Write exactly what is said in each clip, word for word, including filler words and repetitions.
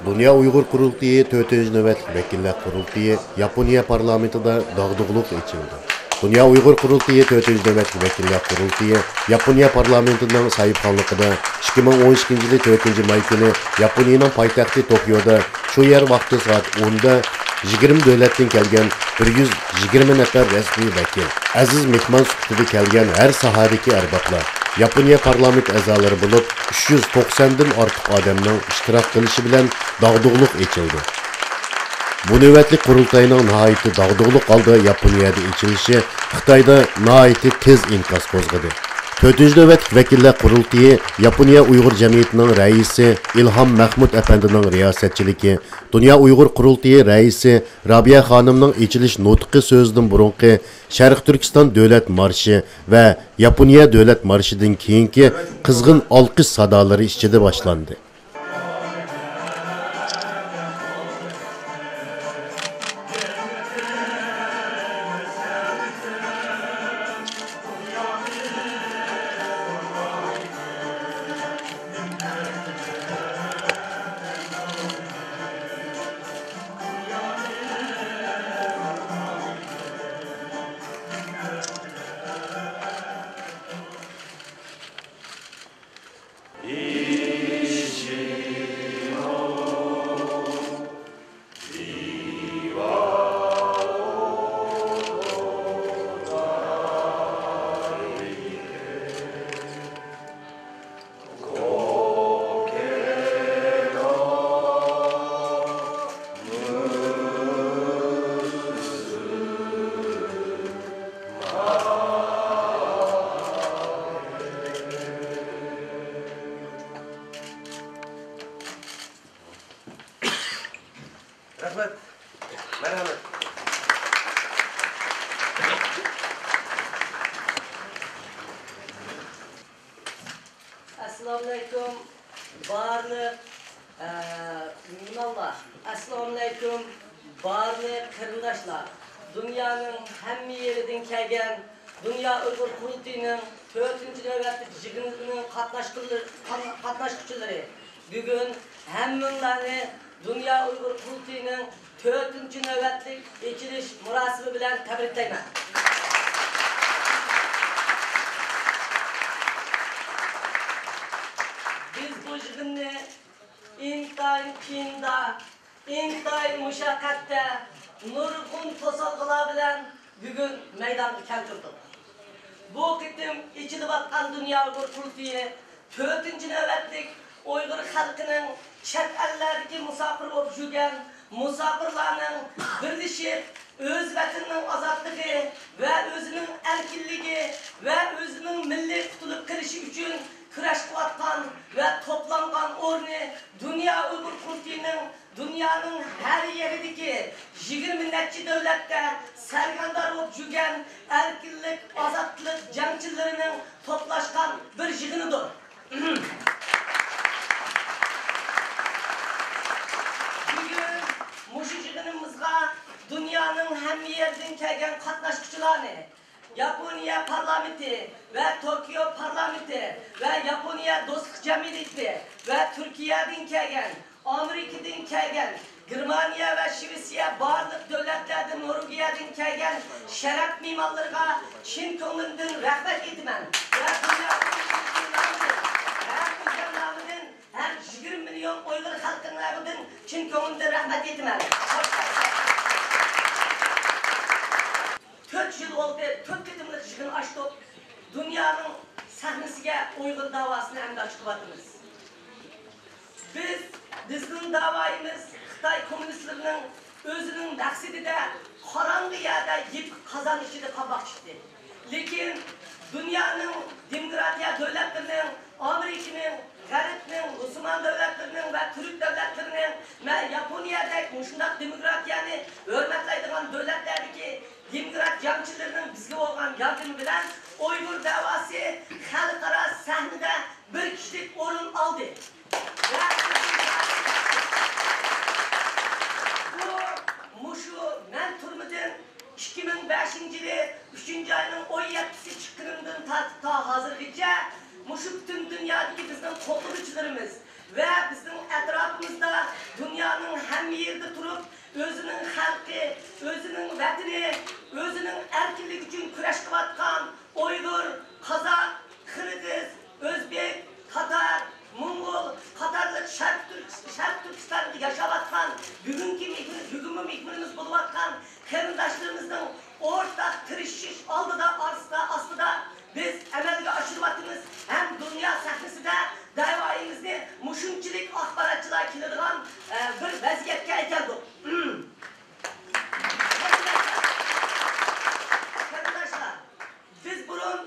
دۇنيا ئۇيغۇر قۇرۇلتىيى تۆتىنچى نۆۋەتلىك ۋەكىللەر قۇرۇلتىيى ياپونىيە پارلامېنتىدا داغدۇغىلىق ئېچىلدى. دۇنيا ئۇيغۇر قۇرۇلتىيى تۆتىنچى نۆۋەتلىك ۋەكىللەر قۇرۇلتىيى ياپونىيە پارلامېنتىنىڭ ساھىبخانلىقىدا ئىككى مىڭ ئون ئىككىنچى يىلى تۆتىنچى ماي كۈنى ياپونىيەنىڭ پايتەختى توكيودا شۇ يەر ۋاقتى سائەت ئوندا يىگىرمە دۆلەتتىن كەلگەن بىر يۈز يىگىرمە نەپەر رەسمىي ۋەكىل، ئەزىز مېھمان سۈپىتىدە كەلگەن ھەر ساھەدىكى ئەربابلار، ياپونىيە پارلامېنت ئەزالىرى بولۇپ ئۈچ يۈز توقساندىن ئارتۇق ئادەمنىڭ ئىشتىراك قىلىشى بىلەن داغدۇغىلىق ئېچىلدى. بۇ نۆۋەتلىك قۇرۇلتاينىڭ ناھايىتى داغدۇغىلىق ھالدا ياپونىيەدە ئېچىلىشى خىتايدا ناھايىتى تېز ئىنكاس قوزغىدى. تۆتىنچى نۆۋەتلىك ۋەكىللەر قۇرۇلتىيى ياپونىيە ئۇيغۇر جەمئىيىتىنىڭ رەئىسى ئىلھام مەھمۇت ئەپەندىنىڭ رىياسەتچىلىكى، دۇنيا ئۇيغۇر قۇرۇلتىيى رەئىسى رابىيە خانىمنىڭ ئېچىلىش نۇتقى سۆزىدىن بۇرۇنقى شەرقىي تۈركىستان دۆلەت مارشى ۋە ياپونىيە دۆلەت مارشىدىن كېيىنكى قىزغىن ئالقىش سادالىرى ئىچىدە باشلاندى. رەھمەت. مەرھەمەت. ئەسسالامۇئەلەيكۇم، بارلىق، ئە، مېھمانلار. ئەسسالامۇئەلەيكۇم، بارلىق قېرىنداشلار. دۇنيانىڭ ھەممە يېرىدىن كەلگەن دۇنيا ئۇيغۇر قۇرۇلتىيىنىڭ تۆتىنچى نۆۋەتلىك يىغىنىنىڭ قاتناشقىلىرى-، قاتناشقۇچىلىرى، بۈگۈن ھەممىڭلارنى دۇنيا ئۇيغۇر قۇرۇلتىيىنىڭ تۆتىنچى نۆۋەتلىك ئېچىلىش مۇراسىمى بىلەن تەبرىكلەيمەن. بىز بۇ يىغىننى ئىنتايىن قىيىندا، ئىنتايىن مۇشەققەتتە، نۇرغۇن توسالغۇلار بىلەن بۈگۈن مەيدانغا كەلتۈردۇق. بۇ قېتىم ئېچىلىۋاتقان دۇنيا ئۇيغۇر قۇرۇلتىيى تۆتىنچى نۆۋەتلىك ئۇيغۇر خەلقىنىڭ چەت ئەللەردىكى مۇساپىر بولۇپ يۈرگەن مۇساپىرلارنىڭ بىرلىشىپ، ئۆز ۋەتىنىنىڭ ئازادلىقى ۋە ئۆزىنىڭ ئەركىنلىكى ۋە ئۆزىنىڭ مىللىي قۇتۇلۇپ قېلىشى ئۈچۈن كۈرەش قىلىۋاتقان ۋە توپلانغان ئورنى دۇنيا ئۇيغۇر قۇرۇلتىيىنىڭ دۇنيانىڭ ھەر يېرىدىكى يىگىرمە نەچچە دۆلەتتە سەرگەردان بولۇپ يۈرگەن ئەركىنلىك، ئازادلىق جەڭچىلىرىنىڭ توپلاشقان بىر يىغىنىدۇر. بۈگۈن مۇشۇ يىغىنىمىزغا دۇنيانىڭ ھەممە يېرىدىن كەلگەن قاتناشقۇچىلارنى، ياپونىيە پارلامېنتى ۋە توكيو پارلامېنتى ۋە ياپونىيە دوستلۇق جەمئىيىتى ۋە تۈركىيەدىن كەلگەن، ئامېرىكىدىن كەلگەن، گېرمانىيە ۋە شىۋېتسىيە بارلىق دۆلەتلەردىن، نورۋېگىيەدىن كەلگەن شەرەپ مېھمانلىرىغا چىن كۆڭلۈمدىن رەھمەت ئېيتىمەن ۋە دۇنيا ھەر بىر جەمئىيەتتىن ھەم يىگىرمە مىليون ئۇيغۇر خەلقىنىڭ ئەۋىدىن چىن كۆڭلۈمدىن رەھمەت ئېيتىمەن. تۆت يىل بولدى، تۆت قېتىملىق يىغىن ئاچتۇق. دۇنيانىڭ سەھنىسىگە ئۇيغۇر داۋاسىنى ئەمدى ئاچىقىۋاتىمىز. بىز، بىزنىڭ داۋايىمىز خىتاي كوممۇنىستلىرىنىڭ ئۆزىنىڭ مەقسىتىدە قاراڭغۇ يەردە يېپىق قازان ئىچىدە قالماقچى ئىدى. لېكىن دۇنيانىڭ دېموكراتىيە دۆلەتلىرىنىڭ، ئامېرىكىنىڭ، غەربنىڭ، مۇسۇلمان دۆلەتلىرىنىڭ ۋە تۈرك دۆلەتلىرىنىڭ ۋە ياپونىيەدەك مۇشۇنداق دېموكراتىيەنى ھۆرمەتلەيدىغان دۆلەتلەردىكى دېموكرات جەڭچىلىرىنىڭ بىزگە بولغان ياردىمى بىلەن ئۇيغۇر دەۋاسى خەلقئارا سەھنىدە بىر كىشىلىك ئورۇن ئالدى. ۋە بۇ، مۇشۇ مەن تۈرمىدىن ئىككى مىڭ بەشىنچى يىلى ئۈچىنچى ئاينىڭ ئون يەتتىسى چىققىنىمدىن تارتىپ تا ھازىرغىچە مۇشۇ پۈتۈن دۇنيادىكى بىزنىڭ قوللىغۇچىلىرىمىز ۋە بىزنىڭ ئەتراپىمىزدا دۇنيا ياشاۋاتقان ئۇيغۇر، قازاق، قىرغىز، ئۆزبېك، تاتار، موڭغۇل قاتارلىق شەرق تۈرك-، شەرق تۈركىستاندا ياشاۋاتقان بۈگۈنكى مېھمان-، بۈگۈنمۇ مېھمىنىمىز بولۇۋاتقان قېرىنداشلىرىمىزنىڭ ئورتاق تىرىشىش ئالدىدا، ئارىسىدا، ئاستىدا بىز ئەمەلگە ئاشۇرۇۋاتىمىز ھەم دۇنيا سەھنىسىدە دەۋايىمىزنى مۇشۇنچىلىك ئاخباراتچىلار كېلىدىغان، ئە، بىر ۋەزىيەتكە ئەكەلدۇق. قېرىنداشلار، بىز بۇرۇن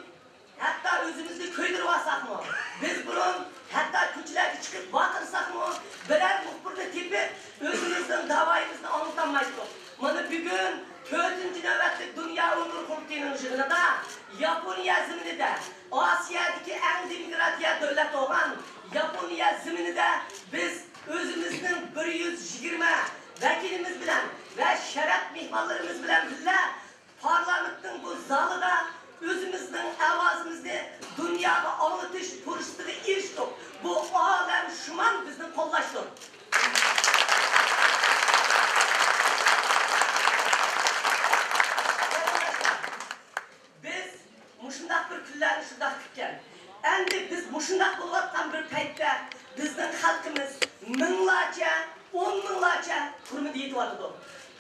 ھەتتا ئۆزىمىزنى كۆيدۈرۈۋالساقمۇ، بىز بۇرۇن ھەتتا كوچىلارغا چىقىپ ۋارقىرىساقمۇ، بىرەر مۇخبىرنى تېپىپ، ئۆزىمىزنىڭ داۋايىمىزنى ئاڭلىتالمايتتۇق. مانا بۈگۈن تۆتىنچى نۆۋەتلىك دۇنيا ئۇيغۇر قۇرۇلتىيىنىڭ يىغىنىدا ياپونىيە زېمىنىدە، ئاسىيادىكى ئەڭ دېموكراتىيە دۆلەت بولغان ياپونىيە زېمىنىدە بىز ئۆزىمىزنىڭ بىر يۈز يىگىرمە ۋەكىلىمىز بىلەن ۋە شەرەپ مېھمانلىرىمىز بىلەن بىللە پارلامېنتنىڭ بۇ زالىدا ئۆزىمىزنىڭ ئاۋازىمىزنى دۇنياغا ئاڭلىتىش پۇرسىتىگە ئېرىشتۇق. بۇ ئالەمشۇمۇل بىزنى قوللاشتۇر. قېرىنداشلار، بىز مۇشۇنداق بىر كۈنلەرنى شۇنداق كۈتكەن. ئەمدى بىز مۇشۇنداق بولۇۋاتقان بىر پەيتتە بىزنىڭ خەلقىمىز مىڭلارچە، ئون مىڭلارچە تۈرمىدە يېتىۋاتىدۇ.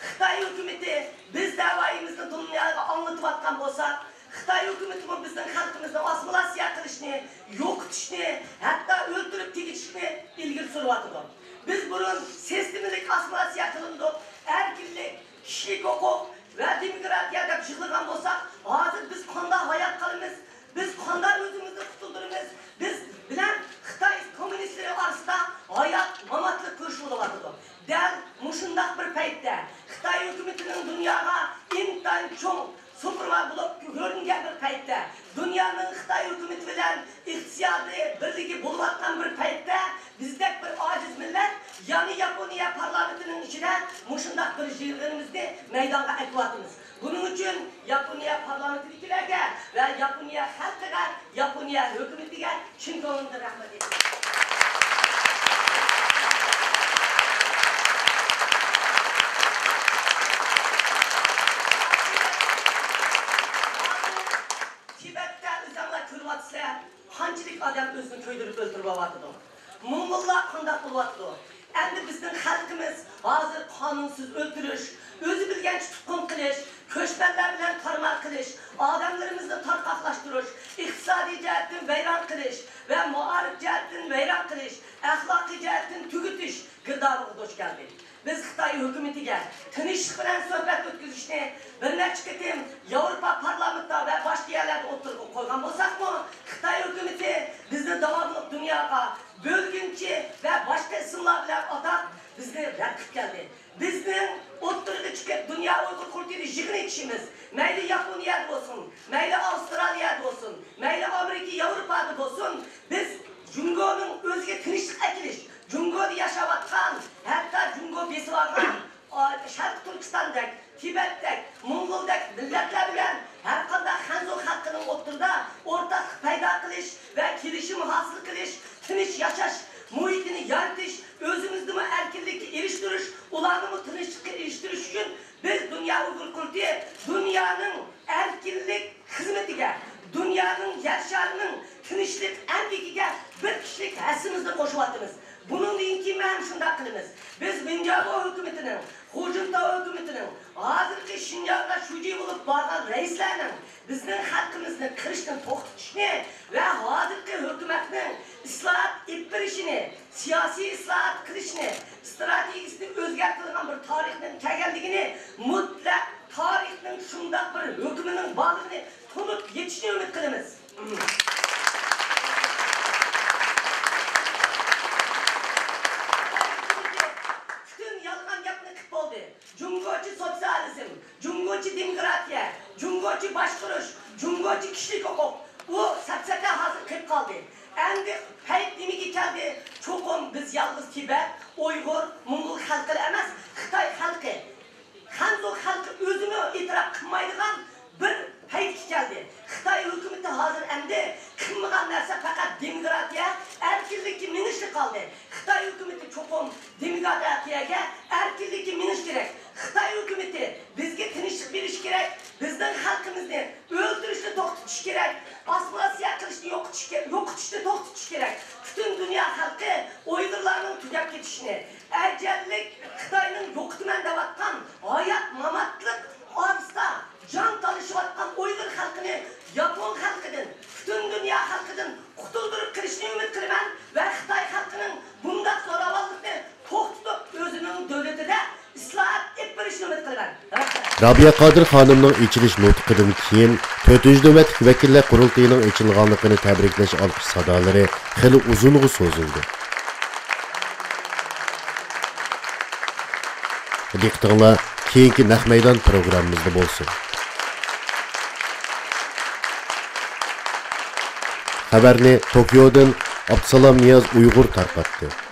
خىتاي ھۆكۈمىتى بىز دەۋايىمىزنى دۇنياغا ئاڭلىتىۋاتقان بولسا، خىتاي ھۆكۈمىتىمۇ بىزنىڭ خەلقىمىزنى ئاسسىمىلياتسىيە قىلىشنى، يوقىتىشنى، ھەتتا ئۆلتۈرۈپ تېگىشىنى ئىلگىرى سۈرۈۋاتىدۇ. بىز بۇرۇن سىستېمىلىك ئاسسىمىلياتسىيە قىلىندۇق، ئەركىنلىك، كىشىلىك ھوقۇق ۋە دېموكراتىيە دەپ يىغلىغان بولساق، ھازىر بىز قانداق ھايات قالىمىز؟ بىز قانداق ئۆزىمىزنى قۇتۇلدۇرىمىز؟ بىز بىلەن خىتاي كوممۇنىستلىرى ئارىسىدا ھايات-ماماتلىق كۈرىشى بولۇۋاتىدۇ. دەل مۇشۇنداق بىر پەيتتە خىتاي ھۆكۈمىتىنىڭ دۇنياغا ئىنتايىن چوڭ سۇپېرۋار بولۇپ كۆرۈنگەن بىر پەيتتە، دۇنيانىڭ خىتاي ھۆكۈمىتى بىلەن ئىقتىسادىي بىرلىكى بولۇۋاتقان بىر پەيتتە، بىزدەك بىر ئاجىز مىللەت يەنە ياپونىيە پارلامېنتىنىڭ ئىچىدە مۇشۇنداق بىر يىغىنىمىزنى مەيدانغا ئەكىۋاتىمىز. بۇنىڭ ئۈچۈن ياپونىيە پارلامېنتىدىكىلەرگە ۋە ياپونىيە خەلقىگە، ياپونىيە ھۆكۈمىتىگە چىن كۆڭلۈمدىن رەھمەت ئېيتىمەن. تىبەتتە ئۆزۈڭلار كۆرۈۋاتىسىلەر، قانچىلىك ئادەم ئۆزىنى كۆيدۈرۈپ ئۆلتۈرۈۋاتىدۇ. موڭغۇللار قانداق بولۇۋاتىدۇ؟ ئەمدى بىزنىڭ خەلقىمىز ھازىر قانۇنسىز ئۆلتۈرۈش، ئۆزى بىلگەنچە تۇتقۇن قىلىش، كۆچمەنلەر بىلەن تارمار قىلىش، ئادەملىرىمىزنى تارقاقلاشتۇرۇش، ئىقتىسادىي جەھەتتىن ۋەيران قىلىش ۋە مائارىپ جەھەتتىن ۋەيران قىلىش، ئەخلاقىي جەھەتتىن تۈگىتىش گىردابىغا دۇچ كەلدى. بىز خىتاي ھۆكۈمىتىگە تىنچلىق بىلەن سۆھبەت ئۆتكۈزۈشنى بىر نەچچە قېتىم ياۋروپا پارلامېنتىدا ۋە باشقا يەرلەردە ئوتتۇرىغا قويغان بولساقمۇ، خىتاي ھۆكۈمىتى بىزنى داۋاملىق دۇنياغا بۆلگۈنچى ۋە باشقا ئىسىملار بىلەن ئاتاپ، بىزنى رەت قىلىپ كەلدى. بىزنىڭ ئوتتۇرىغا چىقىپ دۇنيا ئۇيغۇر قۇرۇلتىيىدا يىغىن ئېچىشىمىز، مەيلى ياپونىيەدە بولسۇن، مەيلى ئاۋسترالىيەدە بولسۇن، مەيلى ئامېرىكا، ياۋروپادا بولسۇن، بىز جۇڭگونىڭ ئۆزىگە تىنچلىق ئەكېلىش، جۇڭگودا ياشاۋاتقان، ھەتتا جۇڭگو بېسىۋالغان، ئا، شەرقىي تۈركىستاندەك، تىبەتتەك، موڭغۇلدەك مىللەتلەر بىلەن ھەرقانداق خەنزۇ خەلقىنىڭ ئوتتۇرىدا ئورتاقلىق پەيدا قىلىش ۋە كېلىشىم ھاسىل قىلىش، تىنچ ياشاش مۇھىتىنى يارىتىش، ئۆزىمىزنىمۇ ئەركىنلىككە ئېرىشتۈرۈش، ئۇلارنىمۇ تىنچلىققا ئېرىشتۈرۈش ئۈچۈن بىز دۇنيا ئۇيغۇر قۇرۇلتىيى دۇنيانىڭ ئەركىنلىك خىزمىتىگە، دۇنيانىڭ يەر شارىنىڭ تىنچلىق ئەمگىكىگە بىر كىشىلىك ھەسسىمىزنى قوشۇۋاتىمىز. بۇنىڭدىن كېيىن ھەم شۇنداق قىلىمىز. بىز مىنجابو ھۆكۈمىتىنىڭ، خۇجىنتاۋ ھۆكۈمىتىنىڭ، ھازىرقى شىنجاڭغا شۇجى بولۇپ بارغان رەئىسلەرنىڭ بىزنىڭ خەلقىمىزنى قىرىشتىن توختىتىشنى ۋە ھازىرقى ھۆكۈمەتنىڭ ئىسلاھات ئېلىپ بېرىشىنى، سىياسىي ئىسلاھات قىلىشنى، ئىستراتېگىيىسىنى ئۆزگەرتىدىغان بىر تارىخنىڭ كەلگەنلىكىنى، مۇتلەق تارىخنىڭ شۇنداق بىر ھۆكمىنىڭ بارلىقىنى تونۇپ يېتىشىنى ئۈمىد قىلىمىز. پۈتۈن يالغان گەپنى قىلىپ بولدى. جۇڭگوچە سوتسىيالىزم، جۇڭگوچە دېموكراتىيە، جۇڭگوچە باشقۇرۇش، جۇڭگوچە كىشىلىك ھوقۇق، بۇ سەپسەتە ھازىر قېلىپ قالدى. ئەمدى پەيت نېمىگە كەلدى؟ چوقۇم بىز يالغۇز تىبەت، ئۇيغۇر، موڭغۇل خەلقى ئەمەس، خىتاي خەلقى، خەنزۇ خەلقى ئۆزىمۇ ئېتىراپ قىلمايدىغان بىر پەيتكە كەلدى. خىتاي ھۆكۈمىتى ھازىر ئەمدى قىلمىغان نەرسە پەقەت دېموكراتىيە، ئەركىنلىككە مېڭىشلا قالدى. خىتاي ھۆكۈمىتى چوقۇم دېموكراتىيەگە، ئەركىنلىككە مېڭىش كېرەك. خىتاي ھۆكۈمىتى بىزگە تىنچلىق بېرىش كېرەك. بىزنىڭ خەلقىمىزنى ئۆلتۈرۈپ رابىيە قادىر خانىمنىڭ ئېچىلىش نۇتقىدىن كېيىن، تۆتىنچى نۆۋەتلىك ۋەكىللەر قۇرۇلتىيىنىڭ ئېچىلغانلىقىنى تەبرىكلەش ئالقىش سادالىرى خېلى ئۇزۇنغا سوزۇلدى. دىققىتىڭلار كېيىنكى نەق مەيدان پروگراممىمىزدا بولسۇن. خەۋەرنى توكيودىن ئابدۇسالام نىياز ئۇيغۇر تارقاتتى.